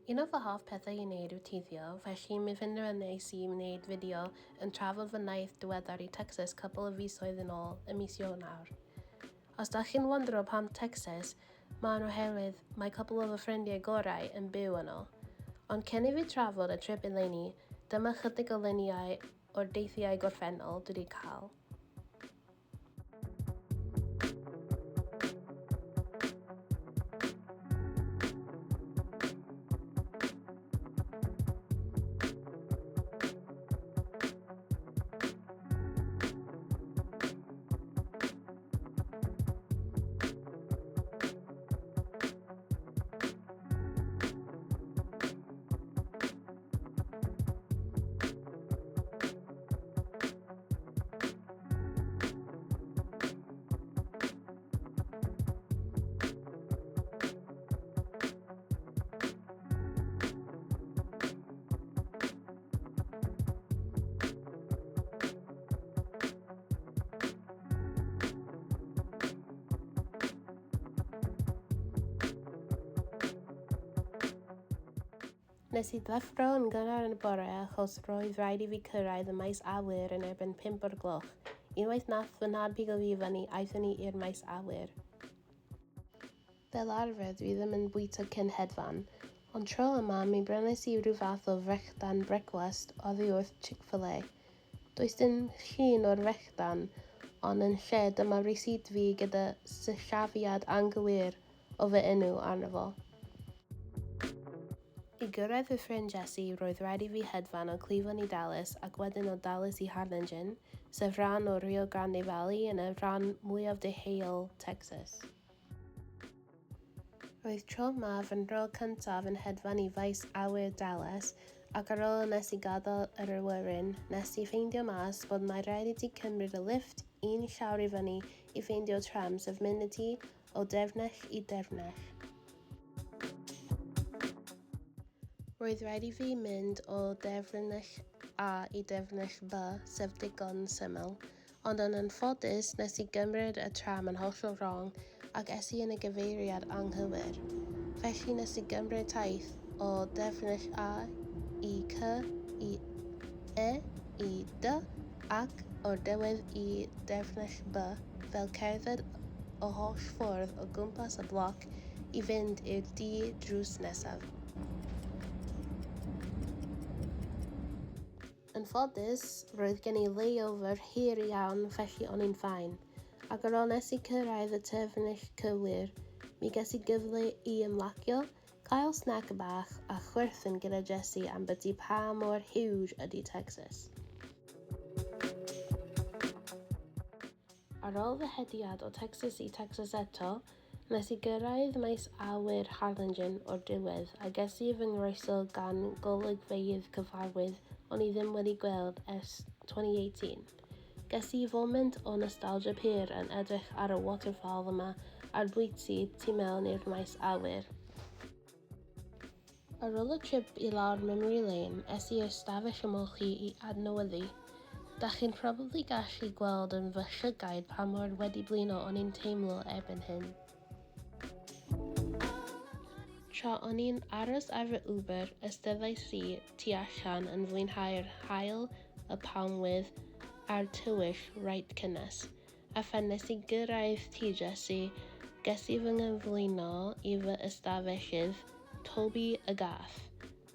Un o fy hoff pethau i wneud yw teithio, felly mi phenderfynais i wneud fideo yn trafod fy nhaith diweddar i Texas cwpl o fisoedd yn ôl ym mis Ionawr. Os dach chi'n wondro pam Texas, mae'n oherwydd mae cwpl o fy ffrindiau gorau yn byw yno. Ond cyn i fi trafod y trip eleni, dyma chydig o luniau o'r deithiau gorffennol dwi 'di cael. Nes i ddeffro yn gynnar yn y bore achos roedd rhaid i fi cyrraedd y maes awyr yn erbyn pump o'r gloch. Unwaith nath fy nhad pigo fi fyny aethon ni i'r maes awyr. Fel arfer dwi ddim yn bwyta cyn hedfan, ond tro yma mi brynais i rhyw fath o frechdan brecwast oddi wrth Chick-fil-A. Does dim llun o'r frechdan, ond yn lle dyma receipt fi gyda sillafiad anghywir o fy enw arno fo. I gyrraedd fy ffrind Jesse, roedd rhaid i fi hedfan o Cleveland i Dallas ac wedyn o Dallas i Harlingen, sef rhan o Rio Grande Valley yn y rhan mwyaf deheuol Texas. Roedd tro 'ma fy nhro cyntaf yn hedfan i faes awyr Dallas ac ar ôl nes i gadael yr awyren, nes i ffeindio mas bod mae rhaid i ti cymryd y lifft un llawr i fyny i ffeindio tram sef mynd â ti o derfnell i derfnell. Roedd rhaid i fi mynd o derfnell A i derfnell B, sef digon syml, ond yn anffodus nes i gymryd y tram yn hollol wrong ac es i yn y gyfeiriad anghywir. Felly nes i gymryd taith o derfnell A i C i E i D ac o'r diwedd i derfnell B, fel cerdded y holl ffordd o gwmpas y bloc i fynd i'r dŷ drws nesaf. Yn ffodus, roedd gen i layover hir iawn felly o'n i'n fine, ac ar ôl nes i cyrraedd y terfynell cywir, mi ges i gyfle i ymlacio, cael snack bach a chwerthin gyda Jesse ambyti pa mor huge ydy Texas. Ar ôl fy hediad o Texas i Texas eto, wnes i gyrraedd maes awyr Harlingen o'r diwedd a ges i fy nghroeso gan golygfeydd cyfarwydd o'n i ddim wedi gweld ers 2018. Ges i foment o nostalgia pur yn edrych ar y waterfall yma a'r bwyty tu mewn i'r maes awyr. Ar ôl y trip i lawr memory lane, es i i'r stafell ymolchi i adnewyddu. Dach chi'n probably gallu gweld yn fy llygaid pa mor wedi blino o'n i'n teimlo erbyn hyn. Tra o'n i'n aros ar fy Uber, eisteddais i tu allan yn fwynhau'r haul, y palmwydd, a'r tywyll reit cynnes. A phan nes i gyrraedd tŷ Jesse, ges i fy nghyflwyno i fy ystafellydd, Toby y gath.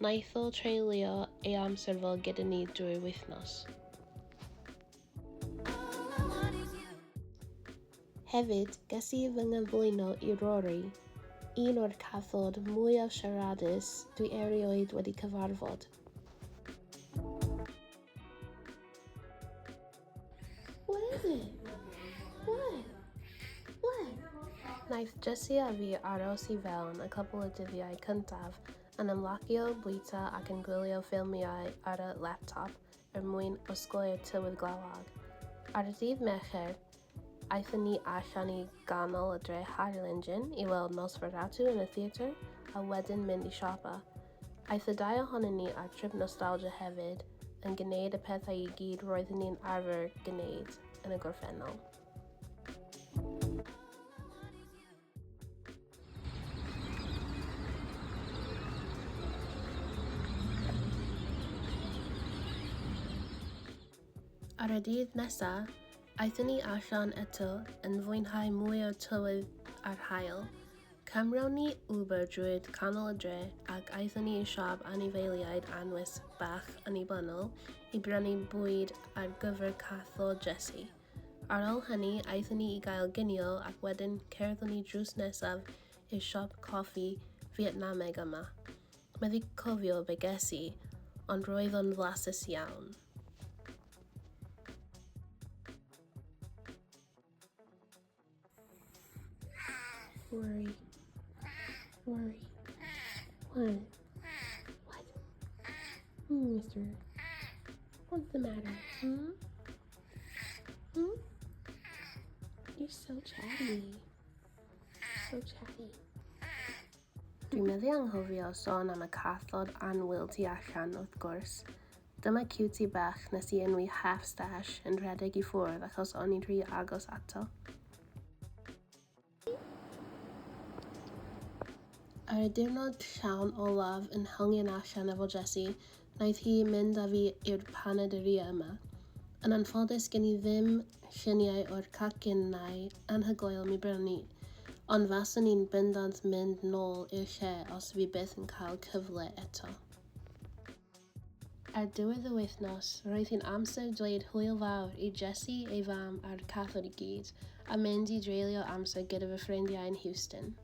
Wnaeth o treulio ei amser fo gyda ni drwy'r wythnos. Hefyd, ges i fy nghyflwyno i Rory, un o'r cathod mwyaf siaradus dwi erioed wedi cyfarfod. What is it? What? What? Wnaeth Jesse a fi aros i fewn y cwpl o dyddiau cyntaf yn ymlacio, bwyta ac yn gwylio ffilmiau ar y laptop er mwyn osgoi'r tywydd glawog. Ar y dydd Mercher, aethon ni allan i ganol y dre Harlingen i weld Nosferatu yn y theatr a wedyn mynd i siopa. Aeth y dau ohonyn ni ar trip nostalgia hefyd, yn gwneud y pethau i gyd roedden ni'n arfer gwneud yn y gorffennol. Ar y dydd nesa, aethon ni allan eto yn fwynhau mwy o'r tywydd a'r haul. Cymron ni Uber drwy'r canol y dre ac aethon ni i siop anifeiliaid anwes bach annibynnol i brynu bwyd ar gyfer cathod Jessie. Ar ôl hynny, aethon ni i gael ginio ac wedyn cerddon ni drws nesaf i'r siop coffi Fietnameg yma. Methu cofio be ges i, ond roedd o'n flasus iawn. Rory. Rory. What? What? Hmm, mister. What's the matter? Hmm? Hmm? You're so chatty. So chatty. Dwi'n methu anghofio sôn am y cathod annwyl tu allan, wrth gwrs. Dyma cutie bach nes i enwi Half Stash yn rhedeg i ffwrdd achos o'n i'n rhy agos ato. Ar y diwrnod llawn olaf yn hongian allan efo Jessie, wnaeth hi mynd â fi i'r panaderia yma. Yn anffodus gen i ddim lluniau o'r cacennau anhygoel mi brynu, ond faswn i'n bendant mynd nôl i'r lle os fi byth yn cael cyfle eto. Ar diwedd y wythnos, roedd hi'n amser dweud hwyl fawr i Jessie, ei fam a'r cathod i gyd, a mynd i dreulio amser gyda fy ffrindiau yn Houston.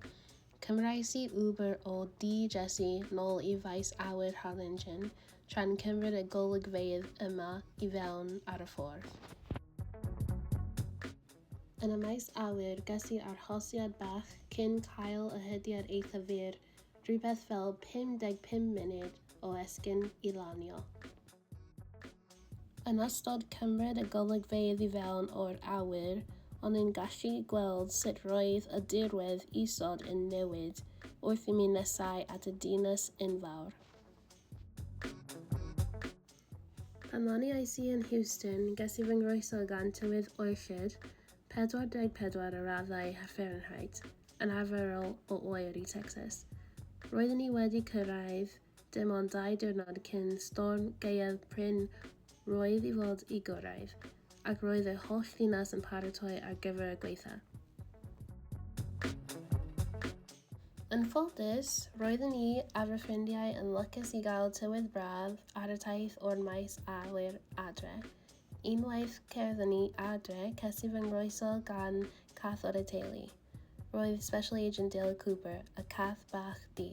Cymrais i Uber o dŷ Jessie nôl i faes awyr Harlingen, tra'n cymryd y golygfeydd yma i fewn ar y ffordd. Yn y maes awyr, ges i arhosiad bach cyn cael ehediad eitha fyr, rhywbeth fel 55 munud o esgyn i lanio. Yn ystod cymryd y golygfeydd i fewn o'r awyr, o'n i'n gallu gweld sut roedd y dirwedd isod yn newid wrth i mi nesau at y dinas enfawr. Pan laniais i yn Houston, ges i fy nghroeso gan tywydd oerllyd, 44 o raddau Fahrenheit, yn arferol o oer i Texas. Roeddwn i wedi cyrraedd dim ond dau diwrnod cyn storm gaeaf prin roedd i fod i gyrraedd, ac roedd yr holl ddinas yn paratoi ar gyfer y gwaetha. Yn ffodus, roeddwn i a fy ffrindiau yn lwcus i gael tywydd braf ar y taith o'r maes awyr adre. Unwaith cerddon ni adre, ces i fy nghroeso gan cathod y teulu. Roedd Special Agent Dale Cooper, y cath bach du,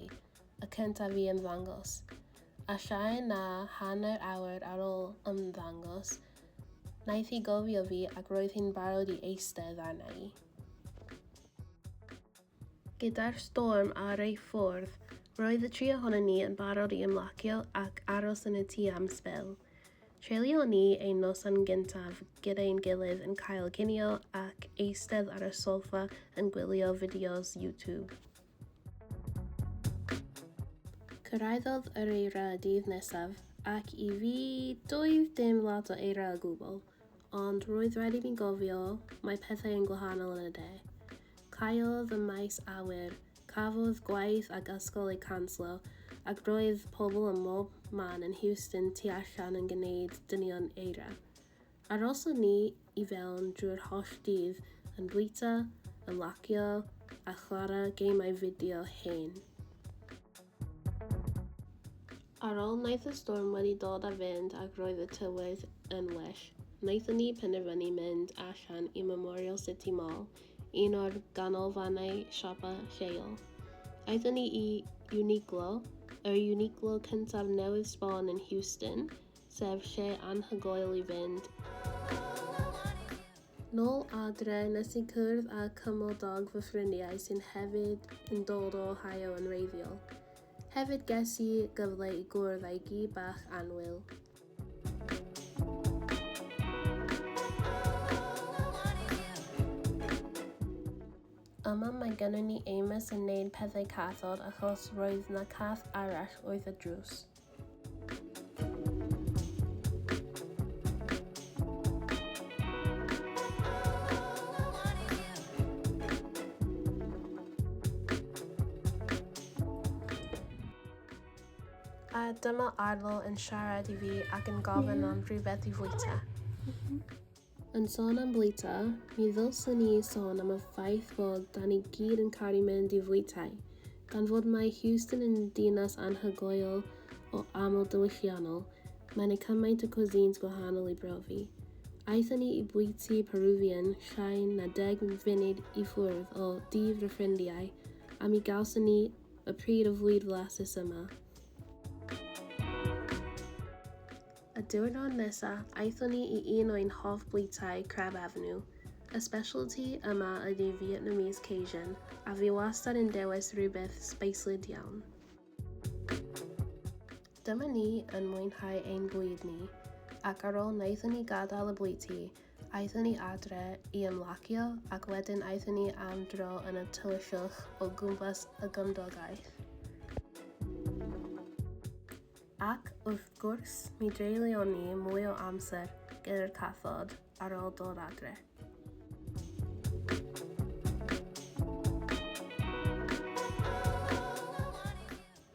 y cyntaf i ymddangos. A llai na hanner awr ar ôl ymddangos, wnaeth hi gofio fi ac roedd hi'n barod i eistedd arna i. Gyda'r storm ar ei ffordd, roedd y tri ohonon ni yn barod i ymlacio ac aros yn y tŷ am sbel. Treulion ni ein noson gyntaf gyda'n gilydd yn cael cinio ac eistedd ar y soffa yn gwylio fideos YouTube. Cyrhaeddodd yr eira y dydd nesaf, ac i fi, doedd dim lot o eira o gwbl. Ond roedd rhaid i mi gofio, mae pethau yn gwahanol yn y de. Caeodd y maes awyr, cafodd gwaith ac ysgol eu canslo, ac roedd pobl ym mhob man yn Houston tu allan yn gwneud dynion eira. Arhoson ni i fewn drwy'r holl dydd yn bwyta, ymlacio a chwarae gemau fideo hen. Ar ôl wnaeth y storm wedi dod a fynd ac roedd y tywydd yn well, wnaethon ni penderfynu mynd allan i Memorial City Mall, un o'r ganolfannau siopa lleol. Aethon ni i Uniqlo, yr Uniqlo cyntaf newydd sbon yn Houston, sef lle anhygoel i fynd. Nôl adre, nes i cwrdd â cymydog fy ffrindiau sy'n hefyd yn dod o Ohio yn wreiddiol. Hefyd ges i gyfle i gwrdd â'i gi bach annwyl. Yma mae gennym ni Amos yn neud pethau cathod achos roedd 'na cath arall wrth y drws. A dyma Arlo yn siarad i fi ac yn gofyn am rhywbeth i fwyta. Yn sôn am bwyta, mi ddylswn i sôn am y ffaith fod 'da ni gyd yn caru mynd i fwytai. Gan fod mae Houston yn dinas anhygoel o aml-diwylliannol, mae 'na cymaint o cuisines gwahanol i brofi. Aethon ni i bwyty Peruvian llai na deg munud i ffwrdd o dŷ fy ffrindiau, a mi gawson ni y pryd o fwyd flasus yma. Y diwrnod nesa, aethon ni i un o'n hoff bwytai, Crab Avenue. Y specialty yma ydy Vietnamese Cajun, a fi wastad yn dewis rhywbeth sbeislyd iawn. Dyma ni yn mwynhau ein bwyd ni, ac ar ôl wnaethon ni gadael y bwyty, aethon ni adre i ymlacio ac wedyn aethon ni am dro yn y tywyllwch o gwmpas y gymdogaeth. Ac wrth gwrs, mi dreulion ni mwy o amser gyda'r cathod ar ôl dod adre.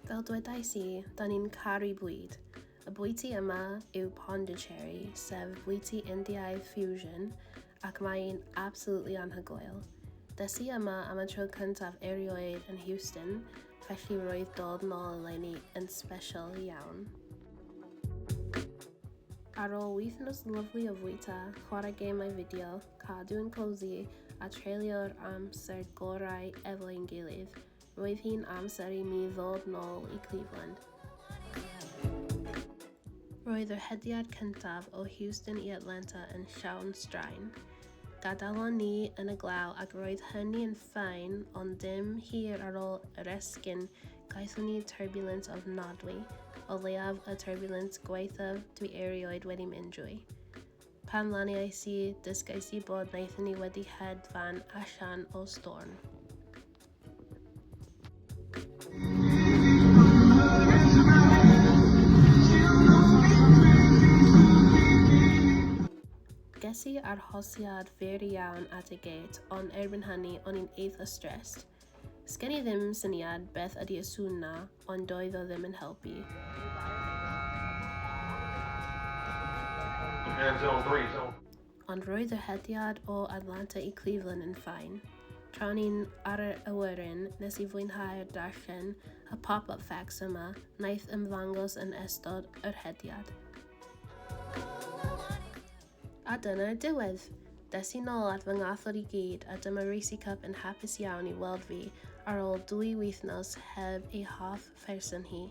Fel dwedais i, da ni'n caru bwyd. Y bwyty yma yw Pondicherry, sef bwyty Indiaidd fusion, ac mae'n absolutely anhygoel. Des i yma am y tro cyntaf erioed yn Houston, felly roedd dod nôl eleni yn sbesial iawn. Ar ôl wythnos lyfli o fwyta, chwarae gemau fideo, cadw yn cosi a treulio'r amser gorau efo ein gilydd, roedd hi'n amser i mi ddod nôl i Cleveland. Roedd yr hediad cyntaf o Houston i Atlanta yn llawn straen. Gadawon ni yn y glaw ac roedd hynny yn fine ond dim hir ar ôl yr esgyn gaethon ni turbulence ofnadwy, o leiaf y turbulence gwaethaf dwi erioed wedi mynd drwy. Pan laniais i, dysgais i bod wnaethon ni wedi hedfan allan o storm. Ges i arhosiad fyr iawn at y gate, ond erbyn hynny o'n i'n eitha stressed. Sgen i ddim syniad beth ydy y sŵn 'na, ond doedd o ddim yn helpu. Ond roedd yr hediad o Atlanta i Cleveland yn fine. Tra o'n i'n ar yr awyren, nes i fwynhau'r darllen y pop-up facts yma wnaeth ymddangos yn ystod yr hediad. A dyna'r diwedd! Des i nôl at fy ngathod i gyd a dyma Reece Cup yn hapus iawn i weld fi ar ôl dwy wythnos heb ei hoff pherson hi.